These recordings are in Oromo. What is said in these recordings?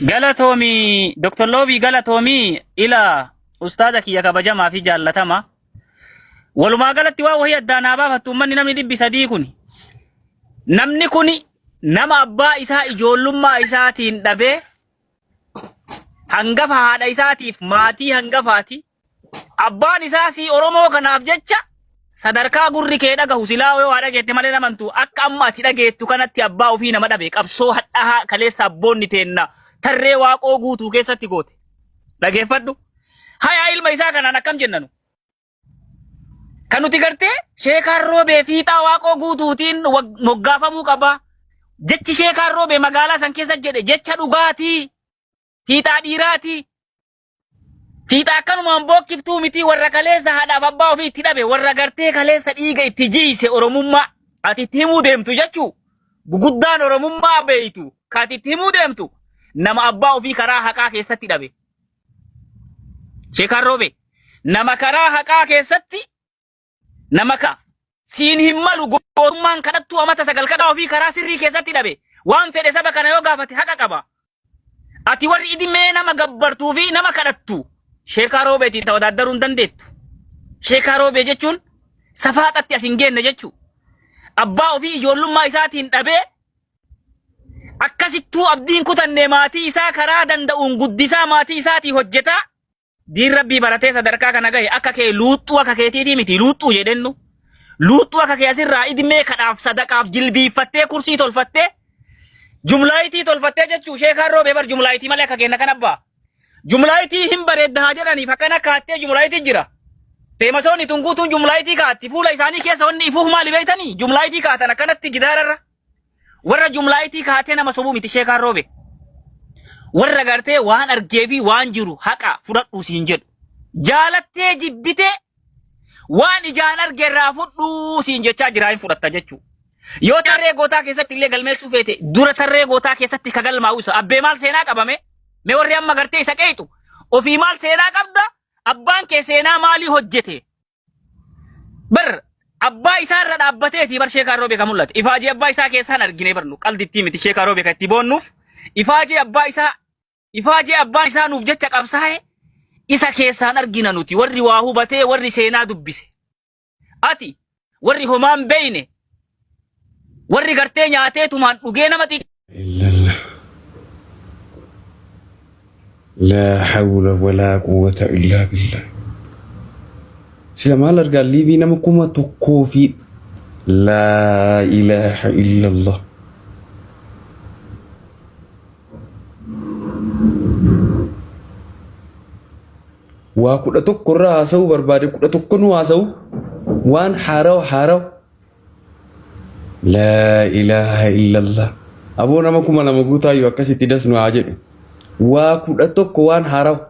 Galatoomi Dr. Loobii, galatoomi. Ila ustaaza kiyya kabajamaa fi jaallatama. Walumaa galatti waan wahii addaan haa baafattu uummanni namni 300 kuni. Namni kuni nama abbaa isaa ijoollummaa isaatiin dhabee, hangafa haadha isaatiif maatii hangafaati. Abbaan isaa sii Oromoo kanaaf jecha sadarkaa gurri kee dhagahu silaa yoo haa dhageette malee namantu akka amma ati dhageettu kanatti abbaa ofii nama dhabe qabsoo hadhahaa kaleessa abboonni teenna tarree Waaqoo Guutuu keessatti goote. Dhageeffadhu. Hayaa ilma isaa kanaan akkam jennanu? Kan nuti gartee Sheekaan Roobee fiixaa Waaqoo Guutuutiin moggaafamuu qaba. Jechi Sheekaan Roobee magaalaa san keessa jedhe jecha dhugaatii, fiixaa dhiiraatii. Fiixa akkanumaan bookkiftuu miti, warra kaleessa haadhaaf abbaa ofii itti dhabe, warra gartee kaleessa dhiiga itti jiise Oromummaa ati itti himuu deemtu jechuu. Guguddaan Oromummaa beeytu ka ati itti himuu deemtu nama abbaa ofii karaa haqaa keessatti dhabe. Sheekaan Roobe nama karaa haqaa keessatti nama ka siin hin malu gootummaan kadhattuu amata 9 kadhaa ofii karaa sirrii keessatti dhabe. Waan fedhe saba kana yoo gaafate haqa qaba. Ati warri idimee nama gabbartuu fi nama kadhattu Sheekaa Roobeetiin tawadaaddaruu hin dandeettu. Sheekaa Roobee jechuun safaaxatti as hin geenne jechuu. Abbaa ofii ijoollummaa isaatiin dhabee akkasittuu abdiin kutannee maatii isaa karaa danda'uun guddisaa, maatii isaatii hojjetaa, diin rabbii baratee sadarkaa kana gahe. Akka kee luuxxuu akka keetiitii miti luuxxuu jedhennu. Luuxxuu akka kee asirraa idmee kadhaaf sadaqaaf jilbiiffattee kursii tolfattee jumlaayitii tolfattee jechuu. Sheekaan Roobee bar jumlaayitii malee akka kenna kan abbaa. Jumlaayitii hin bareedda haa jedhaniif akkana kaattee jumlaayitii jira. Feemasoonni tun guutuun jumlaayitii kaatti, fuula isaanii keessa wanni ifuuf maali beektanii? Jumlaayitii kaatan akkanatti gidaararra. Warra jumlaayitii kaatee nama sobuu miti Sheekaan Roobe. Warra gartee waan argee fi waan jiru haqa fudhadhuu siin jedhu. Jaalattee jibbitee waan ijaan arge irraa fudhuu siin jechaa jiraa hin fudhatta jechuudha. Yoo tarree gootaa keessatti illee galmeessuu feete, dura tarree gootaa keessatti ka galmaa'u isa. Abbee maal seenaa qabame? Mee warri amma gartee isa qeexu ofii maal seenaa qabda? Abbaan kee seenaa maalii hojjete? Bar abbaa isaa irra dhaabbateeti bar Sheekaa Roobee kan mul'ate. Ifaajee abbaa isaa keessaan argine barnu qaldittii miti Sheekaa Roobee kan itti boonnuuf. Ifaajee abbaa isaa, ifaajee abbaan isaa nuuf jecha qabsaa'e isa keessaan argina nuti warri waa hubatee, warri seenaa dubbise. Ati warri homaan beeyne, warri gartee nyaatee tumaan dhugee nama xiqqaa. Illallah. Laa hawla walaa quwwata illaa billah. Sila maal argaa liivii nama 1000 fi laa ilaaha illallah. Waa 11 irraa haasa'uu barbaade, 11 nu haasa'u waan haarawa haarawa. Laa ilaaha illallah. Aboo nama 2000 guutaayyuu akkasitti das nu haa jedhu. Waa 11 waan haarawa.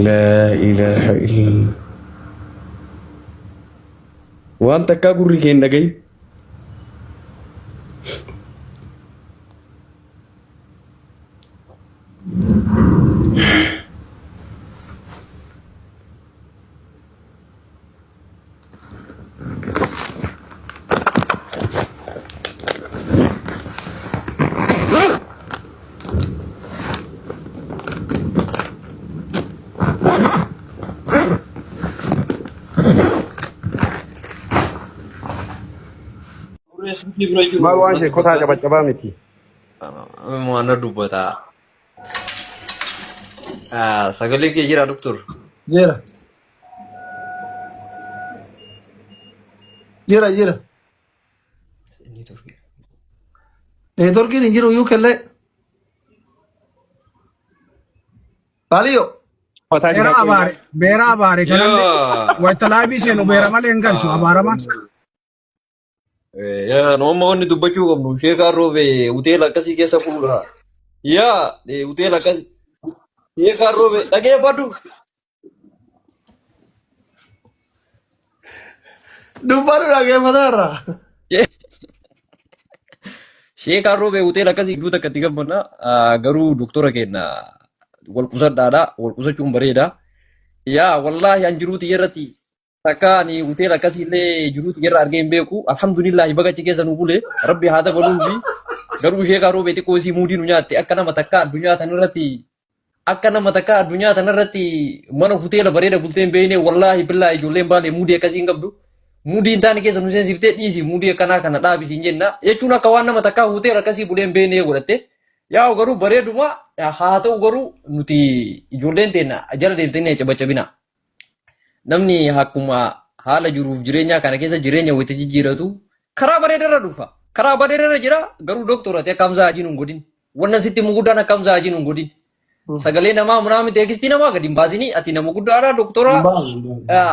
Laa ilaaha illallah. Waan takkaa gurri kee hin dhagahin. Maal waan sheekotaa cabaccabaa miti. Waan dubbata. Sagalee kee jira, doktor. Jira. Jira jira. Neetworkiin hin jiru iyyuu kellee. Baaliyo. Fataa Beera jira qoyyaa. abaare, beera abaare kanallee Yaa. wayita laabii seenu beera malee hin galchu abaaramaan. Yaa, nu amma wanni dubbachuu qabnu Sheekaan Roobee hoteela akkasii keessa fuudha. Yaa, hoteela akkasii. Sheekaan Roobee dhageeffadhu. Dubbadhu, dhaggeeffataa irraa. Sheekaan Roobee hoteela akkasii gidduu takka itti gammanna. Garuu doktora keenya wal qusadhaadha. Wal qusachuun bareeda. Yaa, wallaahi an jiruu tiyya irratti takka ani hoteela akkasii illee jiruu tiyya irra argee hin beeku. Alhamdulillahi baga achi keessa nu bule. Rabbi haa dabaluufi. Garuu sheekaa roobee xiqqoo isii muudii nu nyaatte akka nama takkaa addunyaa tanarratti akka nama takkaa addunyaa tanarratti mana hoteela bareeda bultee hin beekne wallaahi billaahi ijoolleen baalee muudii akkasii hin qabdu. Muudii hin taane keessa nu seensiftee dhiisi muudii akkanaa kana dhaabisi hin jenna. Jechuun akka waan nama takkaa hoteela akkasii bulee hin beekne godhatte. Yaa'u garuu bareeduma haa ta'u garuu nuti ijoolleen teenna jala deemtanii cabacabina. Namni akkuma haala jiruuf jireenyaa kana keessa jireenya wayita jijjiiratu karaa bareedarra dhufa. Karaa bareedarra jira garuu doktora ati akka Hamzaa Hajiin hin godhin. Wanna sitti himu guddaan akka Hamzaa Hajiin hin godhin. Sagalee namaa munaami teekstii namaa gadi hin baasinii ati nama guddaadha doktora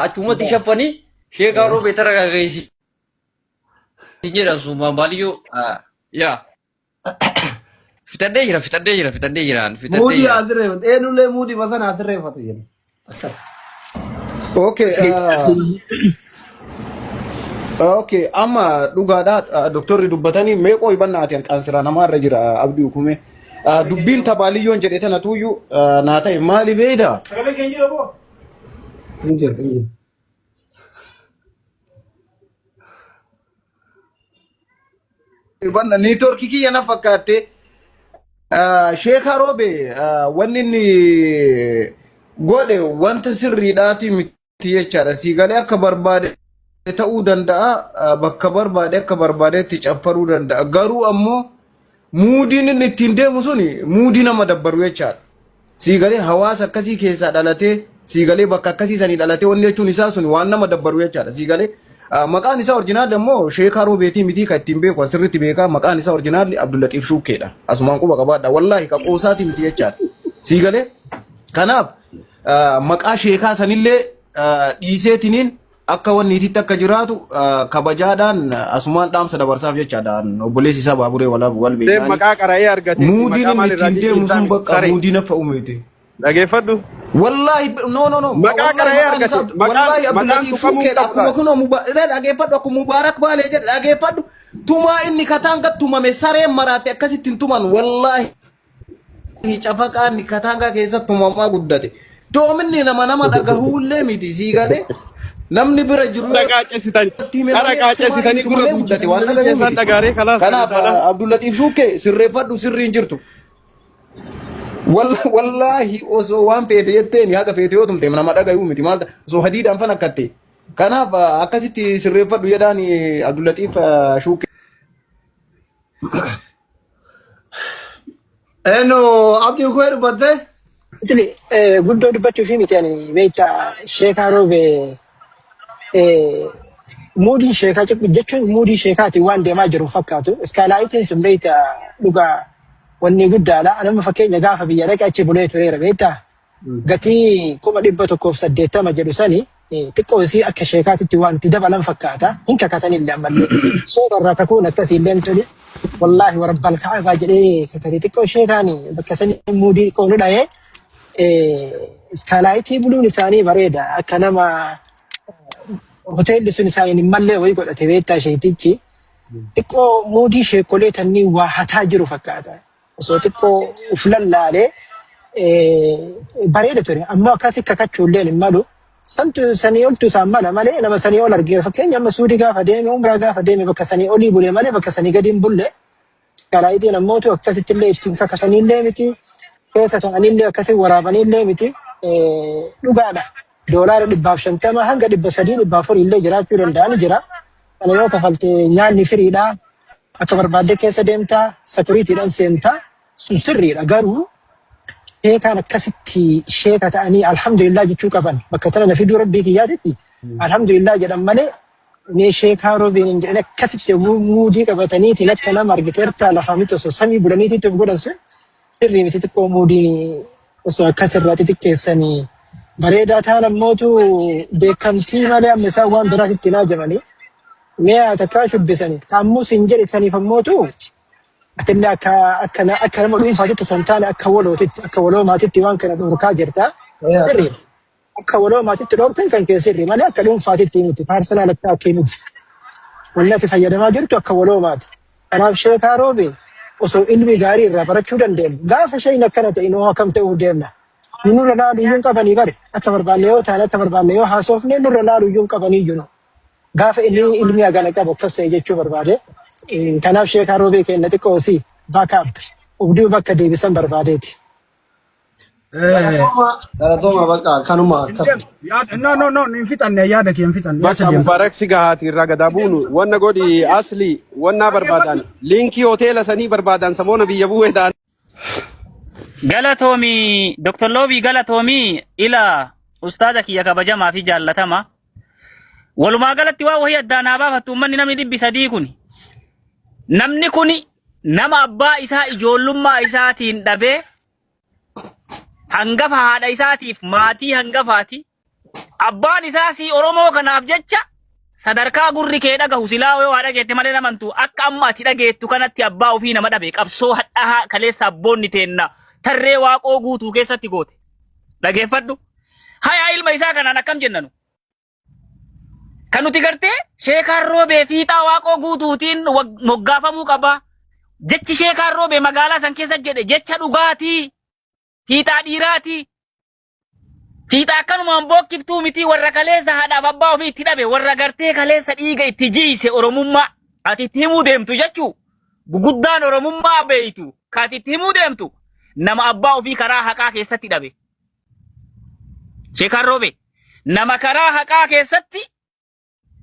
achumatti shaffanii sheekaa roobee tara gaggeessi. Jedha suumaan baaliyyoo yaa. Fixadhee jira, fixadhee jira, fixadhee jira, fixadhee Muudii jira. haa sirreeffatu. Eenyullee muudii masan haa sirreeffatu jedhe. Akkas. Okay, okay, amma dhugaadha doktorri dubbatanii meeqoo hibannaa ati qaansira namaarra jira abdii hukume. Dubbiin tabaaliyyoon jedhe tana tuyyuu naa ta'e maali beeyda? Hin jiru, hin jiru. Banna niitoorkii kiyya na fakkaatte. Sheek Haroobe wanni inni godhe wanta sirriidhaati miti jechaadha. Siigalee akka barbaade ta'uu danda'a. Bakka barbaade akka barbaadetti caffaruu danda'a. Garuu ammoo muudiin inni ittiin deemu suni muudii nama dabbaru jechaadha. Siigalee hawaasa akkasii keessaa dhalatee siigalee bakka akkasii sanii dhalatee wanni jechuun isaa suni waan nama dabbaru jechaadha. Siigalee maqaan isaa orjinaalli ammoo Sheekaa Roobeetii mitii kan ittiin beeku asirritti beekaa maqaan isaa orjinaalli Abdullaxiif Shuukkeedha. Asumaan quba qabaadha. Wallaahi ka qoosaatii miti jechaadha. Siigalee kanaaf maqaa sheekaa sanillee dhiiseetiniin akka wanni ititti akka jiraatu kabajaadhaan asumaan dhaamsa dabarsaaf jechaadha. Obboleessi isaa baaburee walaab wal Deem beekaani. maqaa qara'ee argate Muudiin maqaa inni maal irraa ittiin deemu jijjiirtaa sun miti bakka saree. muudii nafa uumite. Dhageeffadhu. Wallaahi no no no Maqaa wallaahi qara'ee maqaan argate isaa maqaan wallaahi maqaan Abdullahi tuqamuu hin Shuukeedha qabu akkuma taate. kunoo dhageeffadhu akkuma Mubaarak Baalee jedhe dhageeffadhu tumaa inni kataan gad tumame sareen maraate akkasitti hin tuman wallaahi cafaqaan kataangaa keessa tumamaa guddate. Doominni nama nama dhagahuullee miti sii galee namni bira jiru Qara yoo qaacessitan itti hime qara malee tumaa inni qaacessitanii gurra tumamee guddate waan guutuu dhagahuu keessaan miti. dhagaaree kalaas Kanaaf taala. Abdullatiif Shuukkee sirreeffadhu sirrii hin jirtu. Wallaahi osoo waan feete jetteen haga feete yoo tumte nama dhagayuu miti maal osoo hadiidhaan fan akkatte. Kanaaf akkasitti sirreeffadhu jedhaan Abdullatiif Shuukkee. Eenyu abdii koo dubbatte? Isli guddoo dubbachuu fi miti ani beektaa sheekaa roobee muudii sheekaa jechuun muudii sheekaati waan deemaa jiru fakkaatu. Iskaalaayitiin sun beektaa dhugaa wanni guddaadha. Anuma fakkeenya gaafa biyya dhaqe achi bulee tureera beektaa. Gatii 180,000 jedhu sani xiqqoo isii akka sheekaatitti wanti dabalan fakkaata. Hin kakatanillee ammallee. Sheeka irraa kakuun akkasii illee tuni. Wallaahi warabbal kaabaa jedhee kakate xiqqoo sheekaan bakka sanii muudii xiqqoo nu dhahee iskaalaayitii buluun isaanii bareeda. Akka nama hoteelli sun isaaniin hin mallee wayii godhate beektaa sheetichi. Xiqqoo muudii sheekolee tannii waa hataa jiru fakkaata. Osoo xiqqoo uf lallaalee bareeda ture. Ammoo akkasi kakachuulleen hin malu. Santu sanii oltu isaan mala malee nama sanii ol argeera. Fakkeenya amma Suudii gaafa deeme, Umraa gaafa deeme bakka sanii olii bule malee bakka sanii gadi hin bulle. Kalaayitiin ammootu akkasitti illee ittiin kakataniillee miti. Keessa ta'anillee akkasi waraabaniillee miti. Dhugaadha. Doolaara 150 hanga 300 400 illee jiraachuu danda'ani jira. Kana yoo kafalte nyaanni firiidha. Akka barbaadde keessa deemtaa, sakuriitiidhaan seentaa. Sun sirriidha. Garuu sheekaan akkasitti sheeka ta'anii alhamdulillah jechuu qaban. Bakka tana na fiduu rabbii kiyyaatitti alhamdulillah jedhan malee mee sheekaa roobeen hin jedhan akkasitti yommuu muudii qabataniitiin akka nama argiteertaa lafaa miti osoo samii bulaniitiitti of godhan sun sirrii miti xiqqoo muudiin osoo akkas irraa xixiqqeessanii bareedaa ta'an ammootu beekamtii malee amma isaan waan biraatitti hin haajamanii mee haa takkaa shubbisanii kaammus hin jedhe saniif ammootu atillee akka akka akka nama dhuunfaatitti osoo hin taane akka walootitti akka waloomaatitti waan kana dhorkaa jirta sirriidha. Akka waloomaatitti dhorkuun kan kee sirrii malee akka dhuunfaatitti miti personal attack miti. Wanni ati fayyadamaa jirtu akka waloomaati. Kanaaf sheekaa roobe osoo ilmi gaarii irraa barachuu dandeenyu gaafa shayni akkana ta'e nuu akkam ta'uuf deemna. Nu nurra laalu iyyuu hin qabanii bare akka barbaanne yoo taane akka barbaanne yoo haasofne nurra laalu iyyuu hin qabanii iyyuu nu. Gaafa inni ilmi hagana qabu akkas ta'e jechuu barbaade. Kanaaf sheekaa roobee kenna xiqqoo si. Backup ubdii bakka deebisan barbaadeeti. Galatooma galatooma bakka kanuma akkas. No, no, no, hin fixanne, yaada kee hin fixanne. Eessa Bakka deemta? Mubaarak si gahaati irraa gadaa buunu wanna godhi asli wannaa barbaadan liinkii hoteela sanii barbaadan samoona biyya bu'ee ta'an. Galatoomi Dr. Loobii, galatoomi. Ila ustaaza kiyya kabajamaa fi jaallatama. Walumaa galatti waa wahii addaan haa baafattu uummanni namni 300 kuni. Namni kuni nama abbaa isaa ijoollummaa isaatiin dhabee, hangafa haadha isaatiif maatii hangafaati. Abbaan isaa si Oromoo kanaaf jecha sadarkaa gurri kee dhagahu silaa yoo haadha keetti malee namantu akka amma ati dhageettu kanatti abbaa ofii nama dhabe qabsoo hadhahaa kaleessa abboonni teenna tarree Waaqoo Guutuu keessatti goote. Dhageeffadhu. Haya, ilma isaa kanaan akkam jennanu? Kan nuti gartee Sheekaan Roobee fiixaa Waaqoo Guutuutiin moggaafamuu qaba. Jechi Sheekaan Roobee magaalaa san keessa jedhe jecha dhugaatii, fiixaa dhiiraatii. Fiixa akkanumaan bookkiftuu miti. Warra kaleessa haadhaaf abbaa ofii itti dhabe, warra gartee kaleessa dhiiga itti jiise Oromummaa ati itti himuu deemtu jechuu. Guguddaan Oromummaa beeytu ka ati itti himuu deemtu nama abbaa ofii karaa haqaa keessatti dhabe. Sheekaan Roobe nama karaa haqaa keessatti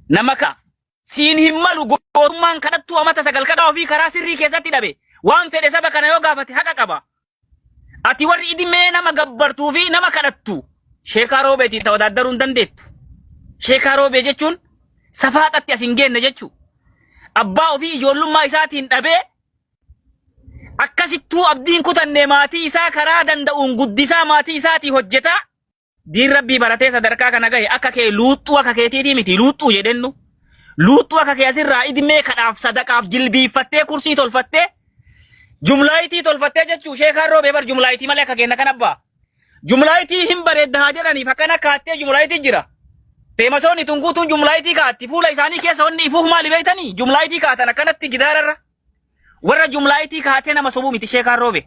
nama ka siin hin malu gootummaan kadhattuu amata 9 kadhaa ofii karaa sirrii keessatti dhabe. Waan fedhe saba kana yoo gaafate haqa qaba. Ati warri idimee nama gabbartuu fi nama kadhattu Sheekaa Roobeetiin tawadaadaruu hin dandeettu. Sheekaa Roobee jechuun safaaxatti as hin geenne jechuu. Abbaa ofii ijoollummaa isaatiin dhabee akkasittuu abdiin kutannee maatii isaa karaa danda'uun guddisaa maatii isaatii hojjetaa diin rabbii baratee sadarkaa kana gahe. Akka kee luuxxuu akka keetiitii miti, luuxxuu jedhennu. Luuxxuu akka kee asirraa idmee kadhaaf sadaqaaf jilbiiffattee kursii tolfattee jumlaayitii tolfattee jechuu. Sheekaan Roobee bar jumlaayitii malee akka kenna kan abbaa. Jumlaayitii hin bareedda haa jedhaniif akkana kaattee jumlaayitii jira. Feemasoonni tun guutuun jumlaayitii kaatti. Fuula isaanii keessa wanni ifuuf maali beektanii? Jumlaayitii kaatan akkanatti gidaararra. Warra jumlaayitii kaatee nama sobuu miti Sheekaan Roobe.